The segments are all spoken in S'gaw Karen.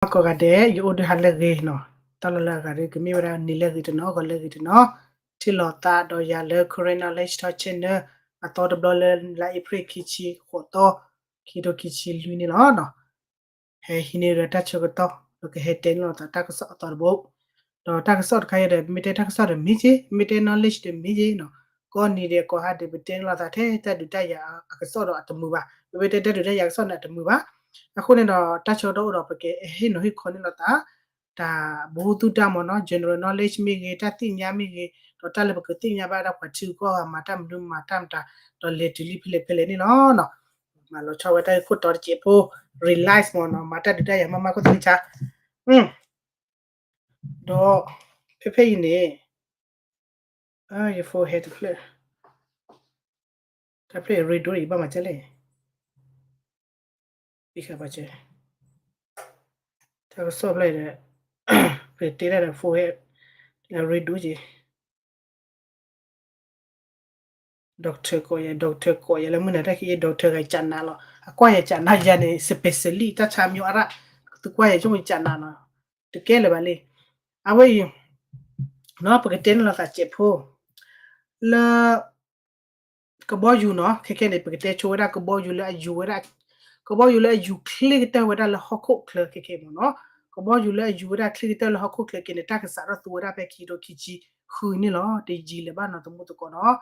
ကိးဂၤဒဲး ယအိၣ်ဒုးဟးလၢအဂ့ၤနီၤ, တၢ်လီၢ်လၢအဂၤဒုး ကမ့ၢ်ဝဲဒၣ်နံၤလၢအဂ့ၤတနီၤ ဂီၤလၢအဂ့ၤတနီၤ, ထံၣ်လိာ်သးဒီးယၤလၢ Karen Knowledge Talk Channel အသီတဘျီလၢ လါအ့ဖြ့ၣ် ခံဆံဃိးသီ ခံထိခံဆံလွံၢ်န့ၣ်လီၤ. ဟဲဟံးန့ၢ်ဒီးတၢ်ဆၢကတီၢ် ဒီးကဟဲတဲန့ၢ်လိာ်သးတၢ်ကစီၣ်အသီတဘိ, ဒီးတၢ်ကစီၣ်တခါအံၤဒီး မ့ၢ်တဲတၢ်ကစီၣ်ဒီးမ့ၢ်က့, မ့ၢ်တဲ knowledge ဒီးမ့ၢ်က့နီၤ, ကိးနံၤဒဲးကိးဟါဒဲး ပတဲန့ၢ်လိာ်သးထဲတၢ်ဒုးတၢ်ယၤအကစီၣ်ဒီးအတမုာ်ဘၣ်, ပမ့ၢ်တဲတၢ်ဒုးတၢ်ယၤအကစီၣ်န့ၣ်အတမုာ်ဘၣ်. အဃိန့ၣ်ဒီး တၢ်ဆၢကတီၢ်အိၣ်ဒီး ပကဟ့ၣ်နီၤဟ့ၣ်ခီန့ၢ်လိာ်သး တၢ်ဘိးသူတၢ်မ့ၢ်နီၤ, general knowledge မ့ၢ်ဂ့ၤ, တၢ်သ့ၣ်ညါမ့ၢ်ဂ့ၤ, ဒီးတၢ်လၢပကသ့ၣ်ညါဘၣ်ဒၣ်ပှၤထံဂုၤကီၢ်ဂၤမၤတၢ်မနုၤမၤတၢ်မတၤ, ဒီးလဲၤတုၤလံဖဲလဲၣ်ဖဲလဲၣ်န့ၣ်လီၤ. မၤလီၤဆီဝဲတၢ်ဂ့ၢ်ခိၣ်တီတစဲးဖိ, realize မ့ၢ်နီၤ, မၤတၢ်ဒုးတၢ်ယၤမးမးခိၣ်သ့ၣ်ဆါ, ဒီး ဖဲဖဲအံၤန့ၣ် ယ phone ဟဲတဖျၢၣ်, တၢ်ဖျၢၣ် radio အံၤဘၣ်မၤကဲလဲၣ်, ဘၣ်ကဲ, တၢ်ကစီၣ်ဖျၢၣ်ဒီး ပတဲတၢ်ဒီး phone ဟဲ radio က့ doctor ကိးယၤ, doctor ကိးယၤလၢမုၢ်နၤတၢ်ခံ doctor ဂၤကနးလီၤ, အကွၢ်ယၤကနးယၤန့ၣ် specialist တၢ်ဆါမံၤအရၣ်, သုကွၢ်ယၤဆိကနးနီၤ, တကဲလၢၤဘၣ်လံ. အဝဲအံၤ ပကတဲန့ၢ်လိာ်သးစဲးဖိ လၢ ကဘီယူၤနီၤ, ခဲခဲန့ၣ် ပကတဲဆိဝဲဒၣ်ကဘီယူၤလၢအယူၤဝဲဒၣ်, ကဘီယူၤလၢအယူၤချ့ကတၢၢ်ဝဲဒၣ်လၢဟီၣ်ခိၣ်ချၢခဲခဲမ့ၢ်နီၤ, ကဘီယူၤလၢအယူၤဝဲဒၣ်ချ့ကတၢၢ်လၢဟီၣ်ခိၣ်ချၢက့န့ၣ် တၢ်ကစးထီၣ်သူဝဲဒၣ်ဖဲခံကထိခံဆံဃုန့ၣ်လီၤ, တယံာ်လၢၤဘၣ်နီၤ သမူသကိးနီၤ,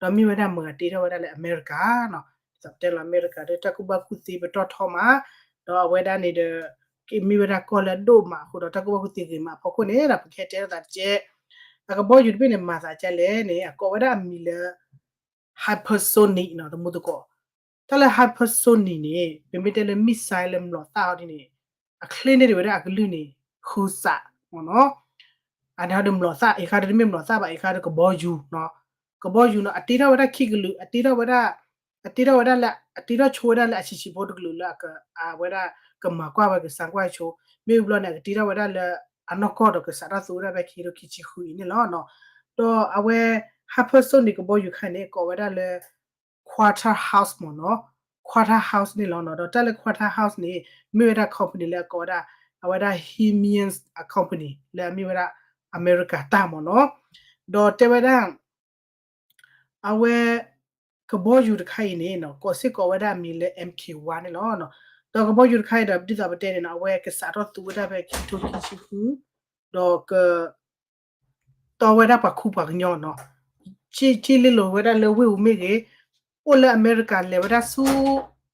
ဒီးမ့ၢ်ဝဲဒၣ်မတၤတ့ထီၣ်ဝဲဒၣ်လၢအမဲရကၤနီၤ, ဒ်သိးပတဲလီၤအမဲရကၤဒီး တၢ်ကူၣ်ဘၣ်ကူၣ်သ့ပတီၢ်ထီမး, ဒီးအဝဲဒၣ်န့ၣ်ဒီး မ့ၢ်ဝဲဒၣ်ကီၢ်လၢအဒိၣ်မးအဃိဒီး တၢ်ကူၣ်ဘၣ်ကူၣ်သ့ဂ့ၤမးအဖီခိၣ်န့ၣ်ဒီး ပကဟဲတဲလိာ်သးတကဲး, အကဘီယူၤတဘ့ၣ်န့ၣ် မၤသးဒ်လဲၣ်န့ၣ် အကိးဝဲဒၣ်အမံၤလၢ hypersonic နီၤ သမူသကိး, တၢ်လၢ hypersonic န့ၣ် ပမ့ၢ်တဲလၢ missile လၢမျိာ်သၣ်အီၤဒ်န့ၣ် အချ့န့ၢ်ဒံးဝဲဒၣ်အကလုၢ်န့ၣ် ဃုစးမ့ၢ်နီၤ, အန့ၣ်ဟီဒီးမျိာ်သၣ် အံၤခါဒီးတမ့ၢ်မျိာ်သၣ်ဘၣ် အံၤခါဒီးကဘီယူၤနီၤ, ကဘီယူၤနီၤ အတ့ထီၣ်ဝဲဒၣ်ခံကလုာ် အတ့ထီၣ်ဝဲဒၣ် အတ့ထီၣ်ဝဲဒၣ်လၢ အတ့ထီၣ်ဆိဝဲဒၣ်လၢအဆံးဆံးဖိတကလုာ်လၢ အဝဲဒၣ်ကမၤကွၢ်ဝဲကစၢ်ကွၢ်ဆိ, မ့ၢ်ဘျီန့ၣ် အကတ့ထီၣ်ဝဲဒၣ်လၢ အနီၢ်ကီၢ်ဒီးကစးထီၣ်သူဝဲဒၣ်ဖဲခံကထိခံဆံဃုအံၤန့ၣ်လီၤ. ဒီးအဝဲ hypersonic ကဘီယူၤခါန့ၣ် ကိးဝဲဒၣ်လၢ Quadrant House မ့ၢ်နီၤ, Quadrant House န့ၣ်လီၤနီၤ, ဒီးတၢ်လၢ Quadrant House န့ၣ် မ့ၢ်ဝဲဒၣ် company လၢအကိးဝဲဒၣ် အဝဲဒၣ် Siemens အ company လၢအမ့ၢ်ဝဲဒၣ် အမဲရကၤတၢ်မ့ၢ်နီၤ, ဒီးတဲဝဲဒၣ် အဝဲ ကဘီယူၤတခါအံၤန့ၣ် ကိးစ့ၢ်ကီးဝဲဒၣ်အမံၤလၢ MK one န့ၣ်လီၤ. ဒီးကဘီယူၤတခါအံၤဒီး ဒ်သိးပတဲန့ၣ်နီၤ အဝဲကစးထီၣ်သူဝဲဒၣ်ဖဲခံကထိခံဆံဃု, ဒီးက တီဝဲဒၣ်ပှၤခူပှၤကညီနီၤ, ကၠ့လ့လိာ်ဝဲဒၣ်လၢဝ့ၢ်ပူၤမ့ၢ်ဂ့ၤ, အိၣ်လၢအမဲရကၤလဲၤဝဲဒၣ်ဆူ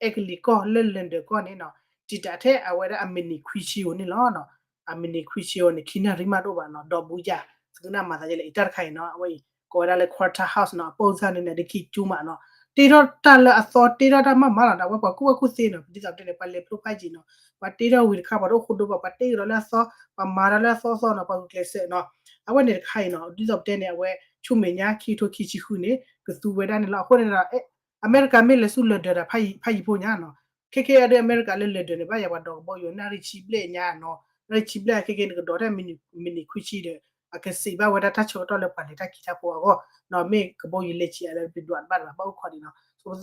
အဲကလံးကီၢ်လၢ London ကီၢ်န့ၣ်နီၤ, တံာ်တာ်ထဲအဝဲဒၣ်အမံးနံးခွံဆံဧိၤန့ၣ်လီၤ. အမံးနံးခွံဆံဧိၤန့ၣ် ခံနၣ်ရံၣ်မးတအိၣ်ဘၣ်နီၤ, ဒီးဘူးယၤ သုကနၣ်မၤသးဒ်လဲၣ် အံၤတၢ်တခါအံၤနီၤ, အဝဲအံၤ ကိးဝဲဒၣ်လၢ Quadrant House နီၤ, အပိၢ်စၢ်န့ၣ်န့ၣ် ဒ်ခံကၠူမးနီၤ, တ့ထီၣ်တၢ်လၢအသီ တ့ထီၣ်တၢ်မးမးလီၤ, အဝဲပှၤကူၣ်ဘၣ်ကူၣ်သ့နီၤ, ဒ်သိးပတဲန့ၣ် ပှၤလဲၤဖျိဖးယံၤနီၤ, ပှၤတ့ထီၣ်ဝံၤတခါ ပှၤတအိၣ်ဃိဒိဘၣ် ပှၤတ့ကဒီးလၢအသီ, ပှၤမၤဒီးလၢအသီသီနီၤ, ပှၤဂုာ်ကျဲးစၢးနီၤ, အဝဲန့ၣ်တခါအံၤနီၤ, ဒ်သိးပတဲန့ၣ် အဝဲဆူမဲာ်ညါခံကထိခံဆံဃုန့ၣ် ကသူဝဲဒၣ်န့ၣ်လီၤ. အဃိန့ၣ်ဒီး အမဲရကၤမ့ၢ်လဲၤဆူ London ဒီး ဖးယံၤဖိညါနီၤ, ခဲခဲအံၤဒီး အမဲရကၤလၢ London န့ၣ် ဘၣ်ယၤပှၤဒီးကဘီယူၤ နၣ်ရံၣ်ဆံဘျဲၣ်ညါနီၤ, နၣ်ရံၣ်ဆံဘျဲၣ်ခဲခဲန့ၣ် ကဒိးတၢ်မံးနံးခွံဆံဒီး အကစံးဘၣ်ဝဲဒၣ်တၢ်ဆၢကတီၢ်လၢပှၤလဲၤတၢ်ခံးတၢ်ဖိအဂီၢ်နီၤ, မ့ၢ်ကဘီယူၤလဲၤဆံးအလၢပဒွးတဘၣ်တဘၣ် ဘၣ်အိၣ်ခိးဒံးနီၤ,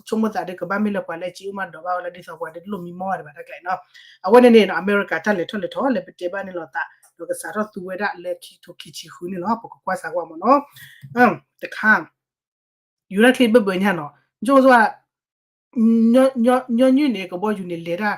ဆိကမိၣ်သးဒီး ကဘၣ်မ့ၢ်လၢပှၤလၢအစ့အိၣ်မးဒီးဘၣ်ဝဲလၢ ဒ်သိးပှၤတလိၣ်မံမီၢ်ဘၣ်တဘၣ်တၢ်ကျဲနီၤ, အဝဲန့ၣ်န့ၣ်နီၤ အမဲရကၤတၢ်လဲၤထီၣ်လဲၤထီလၢပတဲဘၣ်န့ၣ်လီၤသး, ဒီးကစးထီၣ်သူဝဲဒၣ်လၢခံကထိခံဆံဃုန့ၣ်လီၤ, ပကကွၢ်စးကွၢ်မ့ၢ်နီၤ, တခါ ယူၤဒၣ်ချ့ဘၢဘၢညါနီၤ, ကၠိၣ်စၢ် ညီနုၢ်န့ၣ် ကဘီယူၤန့ၣ် လဲၤတၢ်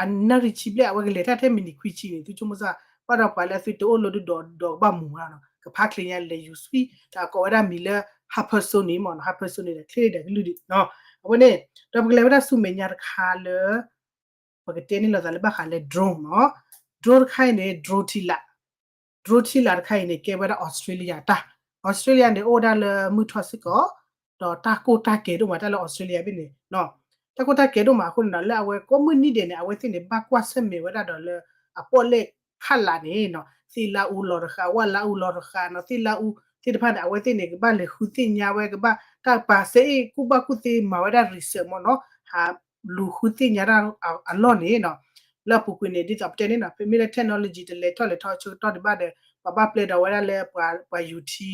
အနၣ်ရံၣ်ဆံဘျဲၣ် အဝဲကလဲၤတၢ်ထဲမံးနံးခွံဆံန့ၣ် သုဆိကမိၣ်စၢ် ဘၣ်ဒီးပှၤလၢသုတအိၣ်လၢဒုးဒီးဒီးကဘၣ်မူၤနီၤ, ကဖးချ့ညါလဲၤယူၤဆံ, တၢ်ကိးဝဲဒၣ်မံၤလၢ hypersonic မ့ၢ်နီၤ, hypersonic န့ၣ် ချ့ဒၣ်ကလုၢ်ဒံးနီၤ, အဝဲန့ၣ် ဒီးပကလဲၤဝဲဒၣ်ဆူမဲာ်ညါတခါလၢ ပကတဲန့ၢ်လိာ်သးလၢဘၣ်ဃးလၢ drone နီၤ, drone တခါအံၤန့ၣ် drone ထံလာ် drone ထံလာ်တခါအံၤန့ၣ် ကဲဝဲဒၣ် Australia တၢ်, Australia န့ၣ် အိၣ်ဝဲဒၣ်လၢမုၢ်ထီၣ်စ့ၢ်ကီး, ဒီးတၢ်ကိၢ်တၢ်ကဲၤဒိၣ်မး တၢ်လၢ Australia ဘ့ၣ်န့ၣ်, တၢ်ကိၢ်တၢ်ကဲၤဒိၣ်မးအဃိန့ၣ်ဒီး လၢအဝဲကိးမုၢ်နံၤဒဲးန့ၣ် အဝဲသ့ၣ်န့ၣ် ဘၣ်ကွၢ်ဆၢၣ်မဲာ်ဝဲဒၣ်ဒီးလၢ အပီၣ်လဲၣ်ခးလာ်န့ၣ်နီၤ, သ့ၣ်လါအူလီၤတဃာ် ဝၣ်လါအူလီၤတဃာ်နီၤ, သ့ၣ်လါအူသ့ၣ်တဖၣ်န့ၣ် အဝဲသ့ၣ်န့ၣ် ကဘၣ်လဲၤဃုသ့ၣ်ညါဝဲ ကဘၣ်တၢ်ပာ်စဲအ့ၣ် ကူၣ်ဘၣ်ကူၣ်သ့မၤဝဲဒၣ် research မ့ၢ်နီၤ, ဟးလူၤဃုသ့ၣ်ညါတၢ်အလီၢ်န့ၣ်နီၤ, လၢအပူၤကွံာ်န့ၣ် ဒ်သိးပတဲန့ၣ်နီၤ, ပမ့ၢ်လၢ technology တလဲၤထီၣ်လဲၤထီဆၢကတီၢ်ဒံးဘၣ်ဒီး ပှၤဘၣ်ပျဲဒီးဝဲဒၣ်လၢ ပှၤယူၤထံ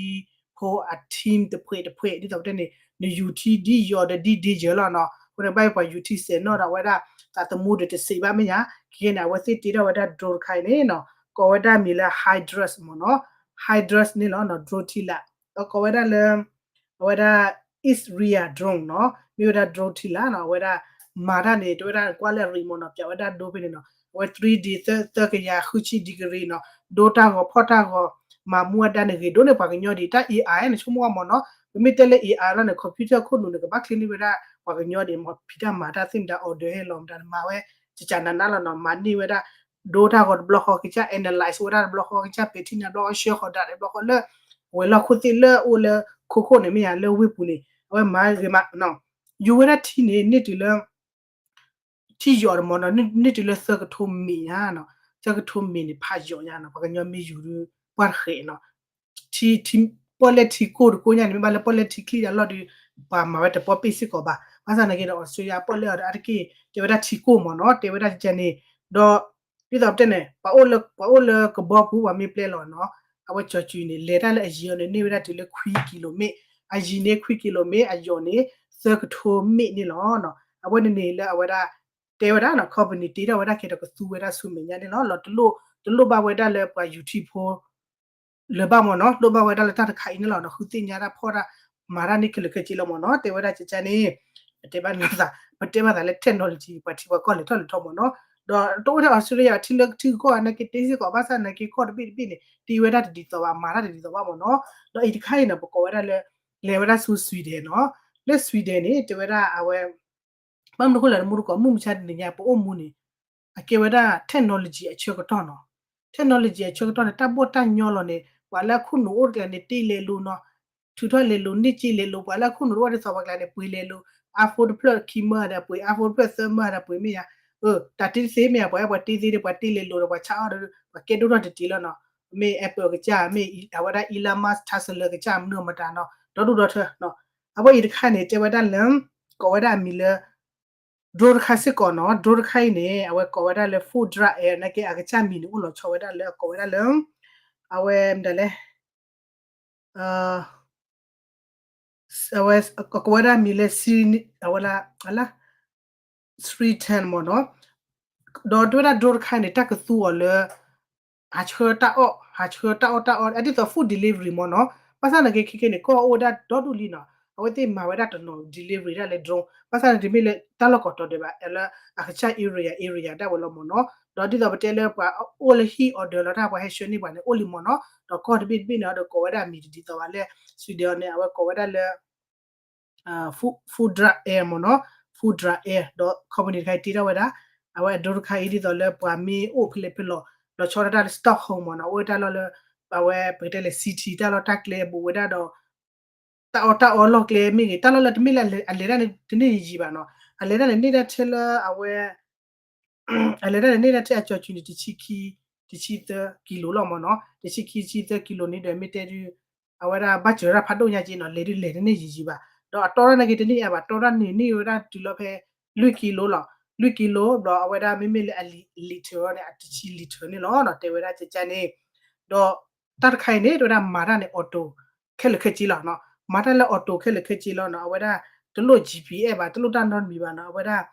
ဖိအ team တဖှဲးတဖှဲး ဒ်သိးပတဲန့ၣ် နယူၤထံဒ်ယီၤဒီးဒ်ဒ့ယၢၤလီၤနီၤ, အဃိန့ၣ် ဘၣ်ပှၤယူၤထံစဲးနီၣ်ဒီးဝဲဒၣ် သးသမူဒီးတစံးဘၣ်မ့ၢ်ဧါ. ခဲကနံၣ်န့ၣ် အဝဲသ့ၣ်တ့ထီၣ်ဝဲဒၣ် drone တခါအံၤန့ၣ်နီၤ ကိးဝဲဒၣ်မံၤလၢ Hydra မ့ၢ်နီၤ, Hydra န့ၣ်လီၤနီၤ drone ထံလာ် ဒီးကိးဝဲဒၣ်လၢ အဝဲဒၣ် Iris drone နီၤ မ့ၢ်ဝဲဒၣ် drone ထံလာ်နီၤ အဝဲဒၣ် မၤတၢ်န့ၣ် တဲဝဲဒၣ်ကွၢ်လၢအရံၣ်မ့ၢ်နီၤ ပၠးဝဲဒၣ်ဒိဖဲန့ၣ်နီၤ အဝဲ three D သၢ သၢကယၤဃုဆံ degree နီၤ ဒိတၢ်ဂီၤဖီၣ်တၢ်ဂီၤ မၤမူဝဲဒၣ်န့ၣ်ဂ့ၤဒိၣ်န့ၣ် ပှၤကညီဒံး တၢ် A I န့ၣ် ဆိကမိၣ်အီၤမ့ၢ်နီၤ ပမ့ၢ်တဲလၢ A I လီၤန့ၣ် computer ခိၣ်နူာ်န့ၣ် ကဘၣ်ချ့န့ၢ်ဝဲဒၣ် ပှၤကညီဒံးမ့ၢ် ဖံးတၢ်မၤတၢ်သ့ၣ်မတၤ order ဟဲလီၤမတၤန့ၣ် မၤဝဲ ကကနနလီၤနီၤ မၤန့ၢ်ဝဲဒၣ် ဒိတၢ်ဂီၤတဘျီဃီ ကစၢ် analyze ဝဲဒၣ်တဘျီဃီ ကစၢ်ပဲာ်ထံနီၤတဘျီဃီ ဆှၢဃီၤဒၣ်တဘျီဃီလၢ ဝဲၤလီၢ်ခိၣ်သ့ၣ်လၢအိၣ်လၢခိခိၣ်န့ၣ်မ့ၢ်ဧါ လၢဝ့ၢ်ပူၤန့ၣ် အဝဲမၤဂ့ၤမး ယူၤဝဲဒၣ်ထံန့ၣ် န့ၢ်တုၤလၢ ထံယိာ်တမ့ၢ်နီၤ န့ၢ်တုၤလၢသၢကထိမံးညါနီၤ သၢကထိမံးန့ၣ် ဖးယိာ်ညါနီၤ ပှၤကညီမ့ၢ်ယူၤဒုး ပှၢ်တဃဲးနီၤ ထံ ထံ ပီၣ်လဲၣ်ထံကိၢ်တကိၢ်ညါန့ၣ် မ့ၢ်ဘၣ်လၢပီၣ်လဲၣ်ထံချံဒီးလီၢ်ဒုး ပှၤမၤဝဲတပီၣ်ပ့ၣ်စ့ၢ်ကီးဘၣ် ဘၣ်ဆၣ်နာ်က့ဒီး အီစထြ့လယါပီၣ်လဲၣ်အီၤဒီး အါတက့ၢ် တဲဝဲဒၣ်ထံကိၢ်မ့ၢ်နီၤ တဲဝဲဒၣ်ကကန့ၣ် ဒီး ဒ်သိးပတဲန့ၣ် ပှၤအိၣ်လၢ ပှၤအိၣ်လၢကဘီပူၤ ပှၤမ့ၢ်ပျဲလီၤနီၤ အဝဲကၠီၤကုၤန့ၣ် လဲၤတၢ်လၢအယံၤအီၤန့ၣ် န့ၢ်ဝဲဒၣ်တုၤလၢခွံကံလိမ့ၣ် အယံၤန့ၣ်ခွံကံလိမ့ၣ် အယိာ်န့ၣ် သၢကထိမံးန့ၣ်လီၤ. အဝဲန့ၣ်န့ၣ်လၢအဝဲဒၣ် တဲဝဲဒၣ်နီၤ company တ့ထီၣ်ဝဲဒၣ်ခဲဒီးကသူဝဲဒၣ်ဆူမဲာ်ညါန့ၣ်လီၤ. လီၤတလိၣ် တလိၣ်ဘၣ်ဝဲဒၣ်လၢပှၤယူၤထံဖိ လၢၤဘၣ်မ့ၢ်နီၤ လိၣ်ဘၣ်ဝဲဒၣ်လၢတၢ်တခါအံၤန့ၣ်လီၤ. ဒီးဃုသ့ၣ်ညါတၢ်ဖီၣ်တၢ် မၤတၢ်န့ၣ်ခဲလၢာ်ခဲဆ့လီၤမ့ၢ်နီၤ တဲဝဲဒၣ်ကကန့ၣ် ပတဲဘၣ်သး ပတဲဘၣ်သးလၢ technology ပှၤထံပှၤကီၢ်လဲၤထီၣ်လဲၤထီမ့ၢ်နီၤ ဒီးတအိၣ်ထဲအီစထြ့လယါ ထံလၢထံဂုၤကီၢ်ဂၤနာ်က့ တ့စ့ၢ်ကီး ဘၣ်ဆၣ်နာ်က့ကီၢ်တဘ့ၣ်တဘ့ၣ်န့ၣ် တ့ဝဲဒၣ်တဒ်သိးဘၣ် မၤတၢ်တဒ်သိးဘၣ်မ့ၢ်နီၤ ဒီးအံၤတခါအံၤန့ၣ် ပကိးဝဲဒၣ်လၢ လဲၤဝဲဒၣ်ဆူ Sweden နီၤ လၢ Sweden န့ၣ် တဲဝဲဒၣ်အဝဲ ဘၣ်မနုၤအဃိလဲၣ် တမူတကိး မုၢ်မဆါတနံၤညါ ပအိၣ်မူန့ၣ် အကဲဝဲဒၣ် technology အဆၢကတီၢ်နီၤ technology အဆၢကတီၢ်န့ၣ် တၢ်ဘီၣ်တၢ်ညီလီၤန့ၣ် ပှၤလၢအခိၣ်နူာ်အိၣ်တကျါန့ၣ် တ့လဲၤလိၤနီၤ ထုးထီၣ်လဲၤလိၤ န့ၢ်စ့လဲၤလိၤ ပှၤလၢအခိၣ်နူာ်တအိၣ်ဒ်သိးပှၤကျါန့ၣ် ပှ့ၤလဲၤလိၤ iPhone တဖျၢၣ်ခံမၢဒီးပှ့ၤ iPhone တဖျၢၣ်သၢမၢဒီးပှ့ၤမ့ၢ်ယါ တၢ်တ့တသ့မ့ၢ်ယါ ပှၤအဲၣ်ပှၤတ့သ့ဒီး ပှၤတ့လဲၤလိၤဒီး ပှၤဆါအီၣ်ဒီး ပှၤကဲဒိၣ်ထီၣ်တတ့လီၤနီၤ မ့ၢ် Apple ကစၢ် မ့ၢ်အဝဲဒၣ် Elon Musk Tesla ကစၢ် မနုၤမတၤနီၤ ဒီဒူၣ်ဒီထၢနီၤ အဝဲအံၤတခါန့ၣ် တဲဝဲဒၣ်လၢ ကိးဝဲဒၣ်အမံၤလၢ drone တခါစ့ၢ်ကီးနီၤ drone တခါအံၤန့ၣ် အဝဲကိးဝဲဒၣ်လၢ Foudra Air နာ်က့ အကစၢ်မံၤန့ၣ် အိၣ်လီၤဆီဝဲဒၣ်လၢအကိးဝဲဒၣ်လၢ အဝဲမတၤလဲၣ် အဝဲကိးဝဲဒၣ်မံၤလၢ အဝဲလၢ Sritan မ့ၢ်နီၤ ဒီးတဲဝဲဒၣ် drone တခါန့ၣ် တၢ်ကသူအီၤလၢ ဟးဆှၢတၢ်အီၣ် ဟးဆှၢတၢ်အီၣ်တၢ်အီ အဒ်သိး food delivery မ့ၢ်နီၤ ဘၣ်ဆၣ်နာ်က့ခဲကဲန့ၣ် ကီၢ်အိၣ်ဝဲဒၣ်ဒီဒူၣ်လံနီၤ အဝဲသ့ၣ်မၤဝဲဒၣ်တနီၤ delivery ဒၣ်လၢ drone ဘၣ်ဆၣ်န့ၣ် တမ့ၢ်လၢတၢ်လီၢ်ကိးတီၤဒဲးဘၣ် လၢအကစၢ် area area ဒၣ်ဝဲလီၤမ့ၢ်နီၤ ဒီးဒ်သိးပတဲလၢပှၤအိၣ်လၢဟံၣ် order လီၤတၢ် ပှၤဟဲဆှၢန့ၢ်ပှၤန့ၣ် အိၣ်လံမ့ၢ်နီၤ ဒီးကီၢ်တဘ့ၣ်တဘ့ၣ်န့ၣ် ဒီးကိးဝဲဒၣ်အမံၤတဒ်သိးဘၣ်လၢ Sweden န့ၣ် အဝဲကိးဝဲဒၣ်လၢ Foodra Air မ့ၢ်နီၤ Foodra Air ဒီး company တခါအံၤတ့ထီၣ်ဝဲဒၣ် အဝဲအ drone တခါအံၤဒ်သိးလၢပှၤမ့ၢ်အိၣ်ဖဲလဲၣ်ဖဲလဲၣ် လီၤဆီဒၣ်တၢ်လၢ Stockholm မ့ၢ်နီၤ အိၣ်ဝဲတၢ်လီၢ်လၢ အဝဲပကတဲလဲၣ် city တၢ်လီၢ်တၢ်ကျဲဘူးဝဲဒၣ်ဒီး တၢ်အီၣ်တၢ်အီလီၢ်ကျဲမ့ၢ်ဂ့ၤ တၢ်လီၢ်လၢတမ့ၢ်လၢအလဲၤဒၣ်န့ၣ် တန့ၢ်ယံာ်ယံာ်ဘၣ်နီၤ အလဲၤဒၣ်န့ၣ် န့ၢ်ဒၣ်ထဲလၢအဝဲ အလဲၤဒၣ်န့ၣ် န့ၢ်ဒၣ်ထဲအကၠီၤကုၤန့ၣ် တဆံခံ တဆံသၢ ကံလိလီၤမ့ၢ်နီၤ တဆံခံ တဆံသၢ ကံလိန့ၣ်ဒီး မ့ၢ်တဲဒုး အဝဲဒၣ်ဘၣ်စၢၤတၢ်ဖးဒိၣ်ညါက့နီၤ လဲၤဒုးလဲၤတန့ၢ်ယံာ်ယံာ်ဘၣ် ဒီးအတီတၢ်နာ်က့တန့ၢ်အါဘၣ် တီတၢ်န့ၣ်န့ၢ်ဝဲဒၣ်တုၤလီၤဖဲ လွံၢ်ကံလိလီၤ လွံၢ်ကံလိ ဒီးအဝဲဒၣ်မ့မ့ၢ်လၢအ liter န့ၣ် အတဆံ liter န့ၣ်လီၤ တဲဝဲဒၣ်ကကန့ၣ် ဒီးတၢ်တခါအံၤန့ၣ် တဲဝဲဒၣ်မၤတၢ်န့ၣ် auto ခဲလၢာ်ခဲဆ့လီၤ မၤတၢ်လၢ auto ခဲလၢာ်ခဲဆ့လီၤနီၤ အဝဲဒၣ် တလိၣ် G P S ဘၣ် တလိၣ်တၢ်နီတမံၤဘၣ်နီၤ အဝဲဒၣ်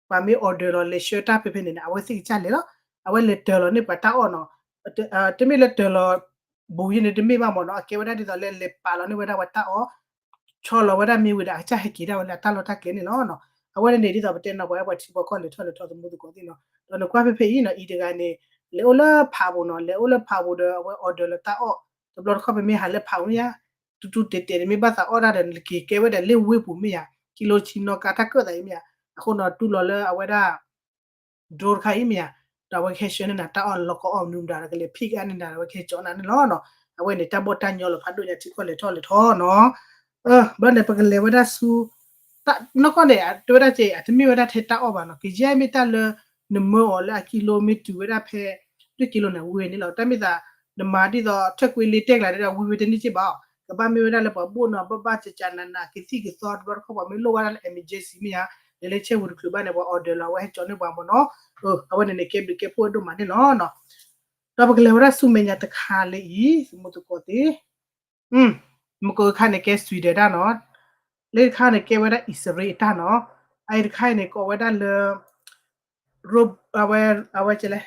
ပှၤမ့ၢ် order လီၤ လဲၤဆှၢတၢ်ဖဲဖဲန့ၣ်န့ၣ် အဝဲသ့ၣ်ကစၢ်လဲၤလီၤ အဝဲလဲၤတၢၤလီၤန့ၢ်ပှၤတၢ်အီၣ်နီၤ တမ့ၢ်လၢတၢၤလီၤ ဘူးယဲန့ၣ်တမ့ၢ်ဘၣ်မ့ၢ်နီၤ အကဲဝဲဒၣ်ဒ်သိးလၢလဲၤပာ်လီၤန့ၢ်ဝဲဒၣ်ပှၤတၢ်အီၣ် ဆီလီၤဝဲဒၣ်မ့ၢ်ဝံၤဒီး အကစၢ်ဟဲက့ၤဒၣ်ဝဲလၢအတၢ်လီၢ်တၢ်ကျဲန့ၣ်လီၤ. အဝဲန့ၣ်န့ၣ် ဒ်သိးပတဲနီၤ ပဝဲပှၤထံပှၤကီၢ်လဲၤထီၣ်လဲၤထီသမူသကိးသ့ၣ်နီၤ ဒီးနကွၢ်ဖဲဖဲအံၤနီၤ အံၤတဂၤန့ၣ် လဲၤအိၣ်လၢဖးပူၤနီၤ လဲၤအိၣ်လၢဖးပူၤဒီး အဝဲ order လီၤတၢ်အီၣ် တဘျီတခီၣ်ပမ့ၢ်ဟးလၢဖးပူၤန့ၣ် တူတူတဲာ်တဲာ်န့ၣ် မ့ၢ်ဘၣ်သးအီၣ်တၢ်ဒီး နက့ၤကဲဝဲဒၣ်လၢဝ့ၢ်ပူၤမ့ၢ်ယါ ကံလိဆံနီၣ်ကါတၢ်ကၢၣ်သးအံၤမ့ၢ်ယါ အဃိနီၤ တူၢ်လီၤလၢအဝဲဒၣ် drone တခါအံၤမ့ၢ်ယါ ဒီးအဝဲကဟဲဆှၢန့ၢ်နၤတၢ်အီၣ်လီၤကီအီၣ်မနုၤမတၤဒီး ကလဲၤဖံးကါန့ၢ်နၤ ဒီးအဝဲကဟဲကၠီနၤန့ၣ်လီၤနီၤ. အဝဲန့ၣ် တၢ်ဘီၣ်တၢ်ညီလီၤဖးဒိၣ်ညါထံကီၢ်လဲၤထီၣ်လဲၤထီနီၤ. ဘျီန့ၣ် ပကလဲၤဝဲဒၣ်ဆူ နီၢ်ကီၢ်န့ၣ် တဲဝဲဒၣ်က့ အတမ့ၢ်ဝဲဒၣ်ထဲတၢ်အီၣ်ဘၣ်နီၤ ကယဲၢ်မ့ၢ်တၢ်လၢ နမၢအီၤလၢအကံလိမ့ၢ်တုၤဝဲဒၣ်ဖဲ လွံၢ်ကံလိန့ၣ် ဝံၤန့ၣ်လီၤ. တၢ်မ့ၢ်သး နမၤဒ်သိး ထၢၣ်ကွ့လ့တဲကျါဒီး ဝံၤဝံၤတန့ၢ်က့ဘၣ်အီၤ ကဘၣ်မ့ၢ်ဝဲဒၣ်လၢပှၤဘိၣ်နီၤ ဘၣ်ဘၣ်စကနန ကသံၣ်ကသီတဘျီတခီၣ် ပှၤမ့ၢ်လိၣ်ဝဲဒၣ်လၢ emergency မ့ၢ်ယါ လဲၤလၢဆဲဝံၤတချုးဘၣ်န့ၣ် ပှၤ order လီၤ အဝဲဟဲကၠီန့ၢ်ပှၤမ့ၢ်နီၤ. အဝဲန့ၣ်န့ၣ် ကဲဘျုးကဲဖှိၣ်ဒိၣ်မးန့ၣ်လီၤနီၤ. ဒီးပကလဲၤဝဲဒၣ်ဆူမဲာ်ညါတခါလၢအံၤ သမူသကိးသ့ၣ် မ့ၢ်ကီးတခါန့ၣ် ကဲ Sweden တၢ်နီၤ. လၢတခါန့ၣ် ကဲဝဲဒၣ်အံၣ်စရ့လးအတၢ်နီၤ. အအံၤတခါအံၤန့ၣ် ကိးဝဲဒၣ်လၢ အဝဲ အဝဲကလဲ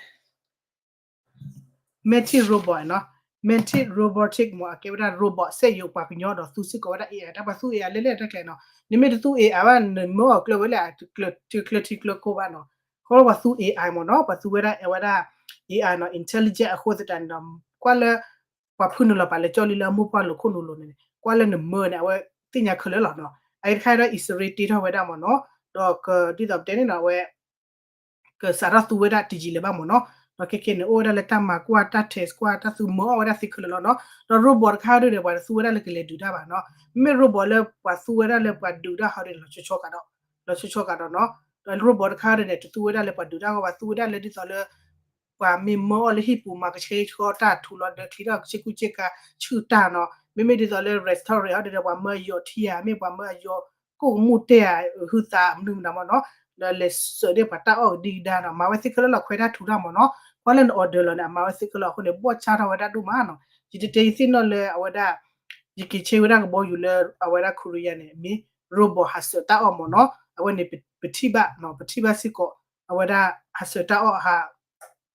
Mantis Robot နီၤ, Mantis Robotics မ့ၢ်အကဲဝဲဒၣ် robot စက်ရုပ် ပှၤကညီဒီးသူစ့ၢ်ကီးဝဲဒၣ် AI တၢ် ပှၤသူ AI လဲၣ်လဲၣ်တၢ်ကျဲနီၤ, နမ့ၢ်တသူ AI ဘၣ် နမၢအီၤကျၢၤဝဲလဲၣ် ကျၢၤထံကျၢၤကီၢ်ဘၣ်နီၤ, ခီပှၤသူ AI မ့ၢ်နီၤ, ပှၤသူဝဲဒၣ် အဝဲဒၣ် AI နီၤ intelligent အဃိသတးန့ၣ်ဒီး ကွၢ်လၢ ပှၤဖုနုာ်လီၤပာ်လၢကၠီလံလၢအမိၢ်ပှၢ်လိၤခိၣ်နူာ်လိၤန့ၣ် ကွၢ်လၢနမၢန့ၣ် အဝဲသ့ၣ်ညါခဲလၢာ်လီၤနီၤ, အအံၤတခါဒီး အံၣ်စရ့လးတ့ထီၣ်ဝဲဒၣ်မ့ၢ်နီၤ, ဒီးကဒ်သိးပတဲန့ၣ်နီၤ အဝဲ ကစးထီၣ်သူဝဲဒၣ်တယံာ်လၢၤဘၣ်မ့ၢ်နီၤ, ဒီးခဲခဲန့ၣ် အိၣ်ဝဲဒၣ်လၢတၢ်မၤကွၢ်တၢ် test ကွၢ်တၢ်သူမၢအီၣ်ဝဲဒၣ်သ့ခဲလၢာ်လီၤနီၤ, ဒီး robot တခါဒုးဒီး ပှၤတသူဝဲဒၣ်လၢကလဲၤဒုးတၢ်ဘၣ်နီၤ, မ့မ့ၢ် robot လၢပှၤသူဝဲဒၣ်လၢပှၤဒုးတၢ်ဟီဒုးန့ၣ် လီၤဆီဆီကဒီး, လီၤဆီဆီကဒီးနီၤ, ဒီး robot တခါဒုးန့ၣ် တသူဝဲဒၣ်လၢပှၤဒုးတၢ်အဂီၢ်ဘၣ် သူဝဲဒၣ်လၢဒ်သိးလၢ ပှၤမ့ၢ်မၢအီၣ်လၢဟံၣ်ပူၤ မၤကဆှဲကဆှီတၢ်ထူလီၤဒၢချံထီၣ် ကဆ့ကူဆ့ကၤဆူၣ်တၢ်နီၤ, မ့မ့ၢ်ဒ်သိးလၢ restaurant ဟီဒုးဒီး ပှၤမၢယိးထံဧါ မ့ၢ်ပှၤမၢအယိးကိၣ်ကမူၣ်တဲဧါ ဟုသးမနုၤမတၤမ့ၢ်နီၤ, ဒီးလဲၤစၢးန့ၢ်ပှၤတၢ်အီၣ်ကဒံကဒါနီၤ မၤဝဲသ့ခဲလၢာ်လီၤ ခွဲးတၢ်ထူတၢ်မ့ၢ်နီၤ, ကွၢ်လၢန order လီၤန့ၣ် အမၤဝဲသ့ခဲလၢာ်အဃိန့ၣ် ဘီၣ်ဆါထီၣ်ဝဲဒၣ်ဒိၣ်မးနီၤ, ယတတဲယသ့ၣ်နီၣ်လၢအဝဲဒၣ် ယက့ၤဆ့ဝဲဒၣ်ကဘီယူၤလၢအဝဲဒၣ် Korea န့ၣ် မ့ၢ် robot ဟးစၢးတၢ်အီၣ်မ့ၢ်နီၤ, အဝဲန့ၣ် ပထံၣ်ဘၣ်နီၤ ပထံၣ်ဘၣ်စ့ၢ်ကီး အဝဲဒၣ်ဟးစၢးတၢ်အီၣ်ဟး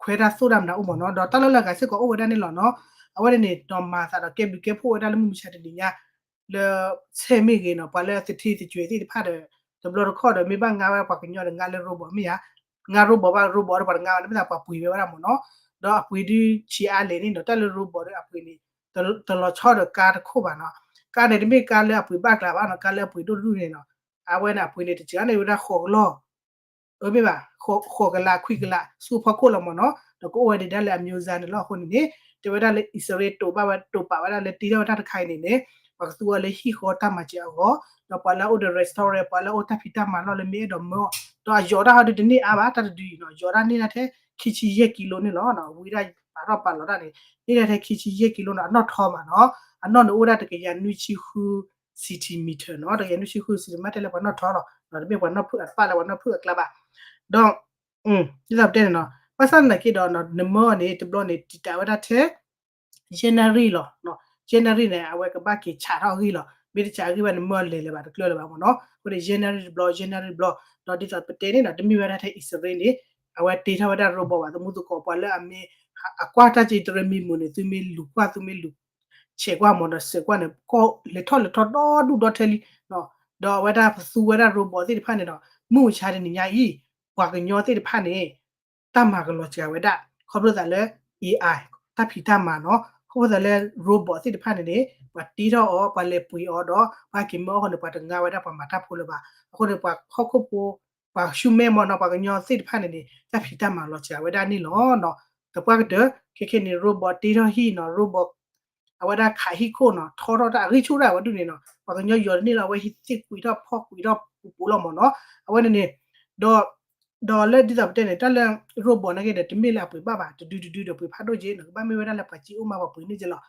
ခွဲးတၢ်သိၣ်တၢ်မနုၤအိၣ်မ့ၢ်နီၤ, ဒီးတၢ်လၢလၢအဂၤစ့ၢ်ကီးအိၣ်ဝဲဒၣ်န့ၣ်လီၤနီၤ, အဝဲန့ၣ်န့ၣ် ဒီးမၤသးဒီးကဲဘျုးကဲဖှိၣ်ဝဲဒၣ်လၢမုၢ်မဆါတနံၤညါ လၢဆဲးမ့ၢ်ဂ့ၤနီၤ ပှၤလၢအသထ့သကွဲးသ့ၣ်တဖၣ်ဒီး တဘျီတခီၣ်ဒီး မ့ၢ်ဘၣ်ငါဝဲပှၤကညီဒီး ငါလၢ robot မ့ၢ်ဧါ, ငါ robot ဘၣ် robot ဒီးပှၤတငါဝဲလၢမ့ၢ်သးပှၤပှ့ၤဝဲဝဲဒၣ်မ့ၢ်နီၤ, ဒီးအပှ့ၤဒုးဆံးအါလဲၣ်န့ၣ်ဒီး တၢ်လၢ robot ဒီးအပှ့ၤန့ၣ် တလီၤဆီဒီးကါတခိၣ်ဘၣ်နီၤ, ကါန့ၣ်တမ့ၢ်ကါလၢအပှ့ၤဘၣ်ကျါဘၣ်နီၤ, ကါလၢအပှ့ၤဒိၣ်တဒူၣ်န့ၣ်နီၤ, အဝဲန့ၣ်အပှ့ၤန့ၣ် တစှၤန့ၢ်ဝဲဒၣ်ဃိးကလီၢ် အမ့ၢ်ဘၣ် ဃိးကလးခွံကလး ဆူဖီခိၣ်လီၤမ့ၢ်နီၤ, ဒီးကအိၣ်ဝဲဒၣ်လၢအ မျိုးစား န့ၣ်လီၤ. အဃိန့ၣ်န့ၣ် တဲဝဲဒၣ်လၢအံၣ်စရ့လးတိာ်ဘၣ်ဝဲ တိာ်ပာ်ဝဲဒၣ်လၢတ့ထီၣ်ဝဲတၢ်တခါအံၤန့ၣ်န့ၣ် ပှၤကသူအီၤလၢဟံၣ်ဃီတၢ်မၤစၢၤအဂီၢ်, ဒီးပှၤလၢအအိၣ်ဒီး restaurant ပှၤလၢအအိၣ်တၢ်ဖံးတၢ်မၤလီၢ်လၢမ့ၢ်အဲၣ်ဒိးမၢအီၤ, ဒီးအယိးတၢ်ဟီဒုးတန့ၢ်အါဘၣ် တၢ်တဒုအံၤနီၤ, ယိးတၢ်န့ၢ်ဒၣ်ထဲ ခံဆံယဲၢ်ကံလိန့ၣ်လီၤ. ဝံဒၣ်ပာ်ထီၣ်ပာ်လီၤတၢ်န့ၣ် န့ၢ်ဒၣ်ထဲခံဆံယဲၢ်ကံလိနီၤ, အနီၣ်ထီမးနီၤ, အနီၣ်န့ၣ်အိၣ်ဝဲဒၣ်တကယၤနွံဆံဃု centimeter နီၤ, တကယၤနွံဆံဃု centimeter မ့ၢ်တဲလၢပှၤနီၣ်ထီလီၤ, တမ့ၢ်ပှၤနီၣ်ဖုၣ်အတပၣ်လၢပှၤနီၣ်ဖုၣ်အကျါဘၣ်, ဒီး ဒ်သိးပတဲန့ၣ်နီၤ, ဘၣ်ဆၣ်သနာ်က့ဒီး နမၢအီၤန့ၣ် တဘျီန့ၣ် တံာ်တာ်ဝဲဒၣ်ထဲ January လီၤ, January န့ၣ် အဝဲကဘၣ်က့ၤဆးထီၣ်အဂံၢ်လီၤ, မ့ၢ်တဆးအဂံၢ်ဘၣ်န့ၣ် မၢအီၤလဲၤလၢၤဘၣ် တကျၢၤလၢၤဘၣ်မ့ၢ်နီၤ, အဃိန့ၣ် January တဘျီ January တဘျီ, ဒီးဒ်သိးပတဲန့ၣ်နီၤ တမ့ၢ်ဝဲဒၣ်ထဲအံၣ်စရ့လးန့ၣ် အဝဲတ့ထီၣ်ဝဲဒၣ် robot ဘၣ် သမူသကိး ပှၤလၢအမ့ၢ် အကွၢ်တၢ်က့တရၢမံမုာ်န့ၣ် သုမ့ၢ်လူၤကွၢ် သုမ့ၢ်လူၤ ဆဲးကွၢ်မ့ၢ်ဒီး စဲးကွၢ်န့ၣ် ကီၢ်လဲၤထီၣ်လဲၤထီဒီဒူၣ်ဒီထဲလံ, ဒီးအဝဲဒၣ်ပသူဝဲဒၣ် robot သ့ၣ်တဖၣ်န့ၣ်ဒီး မုၢ်မဆါတနံၤညါအံၤ ပှၤကညီသ့ၣ်တဖၣ်န့ၣ် တၢ်မၤကလီၤစှၤဝဲဒၣ် ခီဖျိသးလၢ AI တၢ်ဖံးတၢ်မၤနီၤ, ခီဖျိသးလၢ robot သ့ၣ်တဖၣ်န့ၣ်န့ၣ် ပှၤတ့ထီၣ်အီၤ ပှၤလဲၤပှ့ၤအီၤဒီး ပှၤက့ၤမၢအီၤဃီန့ၣ် ပှၤတငါဝဲဒၣ်ပှၤမၤတၢ်ဖိလၢၤဘၣ်, အဃိန့ၣ် ပှၤဟီၣ်ခိၣ်ဖိ ပှၤဆူမဲမ့ၢ်နီၤ ပှၤကညီသ့ၣ်တဖၣ်န့ၣ်န့ၣ် တၢ်ဖံးတၢ်မၤလီၤစှၤဝဲဒၣ်န့ၣ်လီၤ. သပှၢ်ကတၢၢ် ခဲခဲန့ၣ် robot တ့ထီၣ်ဟံၣ်နီၤ robot အဝဲဒၣ်ခးဟံၣ်ခိၣ်နီၤ ထီထီၣ်တၢ်အဂံၢ်ဆူၣ်ဒၣ်ဝဲဒၣ်န့ၣ်နီၤ ပှၤကညီယီၤတန့ၢ်လီၤ အဝဲဟံၣ်သ့ၣ်ကွံာ်ထီၣ်ဖီၣ်ကွံာ်ထီၣ်ပူၤပူၤလီၤမ့ၢ်နီၤ အဝဲန့ၣ်န့ၣ် ဒီး ဒီးလၢဒ်သိးပတဲန့ၣ် တၢ်လၢ robot နာ်က့ဒီး တမ့ၢ်လၢအပှ့ၤဘၣ်ဘၣ် တဒုတဒုဒီးပှ့ၤဖးဒိၣ်က့နီၤ ကဘၣ်မ့ၢ်ဝဲဒၣ်လၢပှၤစ့အိၣ်မးပှၤပှ့ၤန့ၢ်က့လီၤ.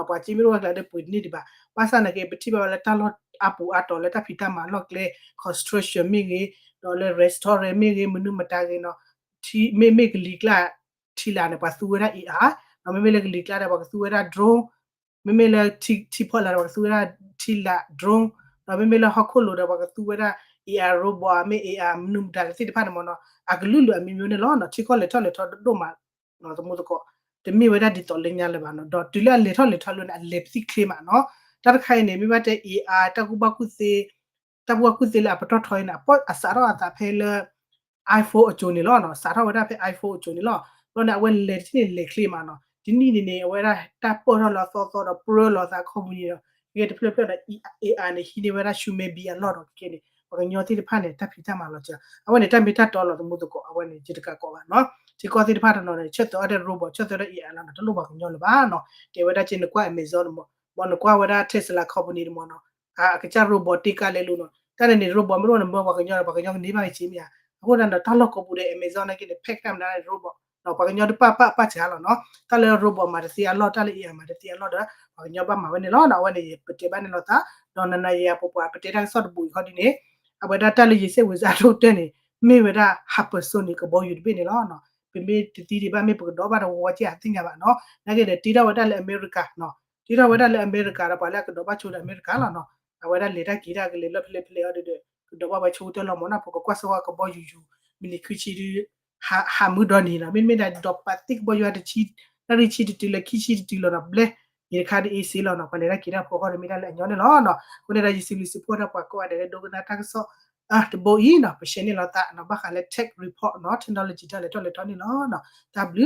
ပှၤစ့မ့ၢ်တအိၣ်ဝဲကျါဒီးပှ့ၤတန့ၢ်ဒံးဘၣ်. ဘၣ်ဆၣ်နာ်က့ ပထံၣ်ဘၣ်ဝဲလၢတၢ်လီၢ်အါပူၤအါတီၤလၢတၢ်ဖံးတၢ်မၤလီၢ်ကျဲ construction မ့ၢ်ဂ့ၤ, ဒီးလၢ restaurant မ့ၢ်ဂ့ၤ မနုၤမတၤဂ့ၤနီၤ မ့မ့ၢ်ကလံၤကျါ ထံလာ်န့ၣ် ပှၤသူဝဲဒၣ် AI, ဒီးမ့မ့ၢ်လၢကလံၤကျါဒီး ပှၤကသူဝဲဒၣ် drone, မ့မ့ၢ်လၢထံဖီလာ်ဒီး ပှၤကသူဝဲဒၣ်ထံလာ် drone, ဒီးမ့မ့ၢ်လၢဟီၣ်ခိၣ်လိၤဒီး ပှၤကသူဝဲဒၣ် AI robot မ့ၢ် AI မနုၤမတၤသ့ၣ်တဖၣ်န့ၣ်မ့ၢ်နီၤ အကလုာ်လုာ်အမျိုးမျိုးန့ၣ်လီၤ. ထံကီၢ်လဲၤထီၣ်လဲၤထီဒိၣ်မး သမူသကိး တမ့ၢ်ဝဲဒၣ်ဒ်သိးလၢညါလၢၤဘၣ်နီၤ ဒီးတုၤလၢအလဲၤထီၣ်လဲၤထီလၢန့ၣ် အလဲၤပသံၣ်ချ့မးနီၤ. တၢ်တခါအံၤန့ၣ် မ့ၢ်ဘၣ်တဲ AI တၢ်ကူၣ်ဘၣ်ကူၣ်သ့ တၢ်ကူၣ်ဘၣ်ကူၣ်သ့လၢအပတီၢ်ထီအံၤန့ၣ် အစးထီၣ်အသးဖဲလၢ iPhone အစိၤန့ၣ်လီၤ. စးထီၣ်ဝဲဒၣ်ဖဲ iPhone အစိၤန့ၣ်လီၤ. ဘျီန့ၣ် အဝဲလဲၤတထံၣ်န့ၣ်လဲၤချ့မးနီၤ. တနံၣ်န့ၣ်န့ၣ် အဝဲဒၣ်တၢ်ပၢၢ်ထီၣ်လၢအသီသီဒီးပြၢလီၤသးခီပူၤန့ၣ်ဒီး ဂဲၤတဖျၢၣ်ဖျၢၣ်ဒီး AI န့ၣ် ဟံးန့ၢ်ဝဲဒၣ်ဆူမဲဘံအလီၢ်ဒီးခဲကနံၣ်န့ၣ် ပှၤကညီသ့ၣ်တဖၣ်န့ၣ် တၢ်ဖံးတၢ်မၤလီၤစှၤ အဝဲန့ၣ် တၢ်မ့ၢ်တၢ်တီလီၤ သမူသကိး အဝဲန့ၣ် ယတကးကိးဘၣ်နီၤ. ထံကီၢ်သ့ၣ်တဖၣ်တနီၤန့ၣ် ဆၢသၢအီၤဒီး robot ဆၢသၢဒီး AI လီၤနီၤ တလိၣ်ပှၤကညီလၢၤဘၣ်နီၤ. တဲဝဲဒၣ်က့ နကွၢ် Amazon တမ့ၢ် ဘၣ်နကွၢ်ဝဲဒၣ် Tesla company တမ့ၢ်နီၤ အကစၢ် robot တ့ကါလဲၤလိၤနီၤ. တၢ်န့ၣ်န့ၣ် robot မ့ၢ်တအိၣ်န့ၣ် မၢပှၤကညီဒီး ပှၤကညီကန့ၢ်ဘၣ်က့ၤဆ့မ့ၢ်ဧါ. အဃိသတးဒီး တၢ်လီၢ်ကိးပူၤဒီး Amazon နာ်က့န့ၣ် ဖဲကတၢၢ်မတၤန့ၣ် robot ဒီးပှၤကညီတပာ်ပာ်ပာ်စှၤလီၤနီၤ. တၢ်လၢ robot မၤတသ့အလီၢ် တၢ်လၢ AI မၤတသ့အလီၢ်ဒီး ပှၤကညီဘၣ်မၤဝဲန့ၣ်လီၤ. အဝဲန့ၣ် ပတဲဘၣ်န့ၣ်လိာ်သး ဒီးနၤနၤယၤယၤပပှၤ ပတဲတၢ်ကစီၣ်တဘူၣ်အံၤခီဒ်န့ၣ် အဝဲဒၣ်တၢ်လၢယစဲးဝံၤစးဒိၣ်ကတၢၢ်န့ၣ် မ့ၢ်ဝဲဒၣ် hypersonic ကဘီယူၤတဘ့ၣ်န့ၣ်လီၤ. ပမ့ၢ်တသံဒံးဘၣ် မ့ၢ်ပကဒီးဘၣ်တဝီဝီက့ အသ့ၣ်ညါဘၣ်နီၤ. နာ်က့ဒီးတ့ထီၣ်ဝဲဒၣ်လၢအမဲရကၤနီၤ. တ့ထီၣ်ဝဲဒၣ်လၢအမဲရကၤဒီး ပှၤလၢအကဒီးဘၣ်ဆိဒီးအမဲရကၤလီၤနီၤ. အဝဲဒၣ်လဲၤတၢ်က့ၤတၢ်ကလဲၤလၢဖဲလဲၣ်ဖဲလဲၣ်အီၤဒီး ကဒီးဘၣ်ဝဲဆိကတၢၢ်လီၤမ့ၢ်နီၤ. ပကကွၢ်စ့ၢ်ကီးကဘီယူၤယူၤ မံးနံးခွံဆံဒု ဟးမုၢ်ဒီနံၤနီၤ, မ့တမ့ၢ်ဒၣ်ဒီးပာ်သ့ကဘီယူၤတဆံ, တၢ်ရံၣ်ဆံတတုၤလၢခံဆံတတုၤလီၤနီၤ, ဘျဲၣ်, ယတခါဒ်အ့စ့လီၤနီၤ, ပှၤလဲၤတၢ်က့ၤတၢ်ဖိဃီဒီးမ့ၢ်တၢ်လၢအညီန့ၣ်လီၤနီၤ. အဃိန့ၣ်ဒီးယစံးဘျုးစံးဖှိၣ်ဒၣ်ပှၤကိးဂၤဒဲးလၢဒိကနၣ်တၢ်ကစီၣ် တဘိအံၤနီၤ, ပshareန့ၢ်လိာ်သးနီၤ, ဘၣ်ဃးလၢ tech report နီၤ, technology တၢ်လဲၤထီၣ်လဲၤထီန့ၣ်လီၤနီၤ. တၢ်ဘျုး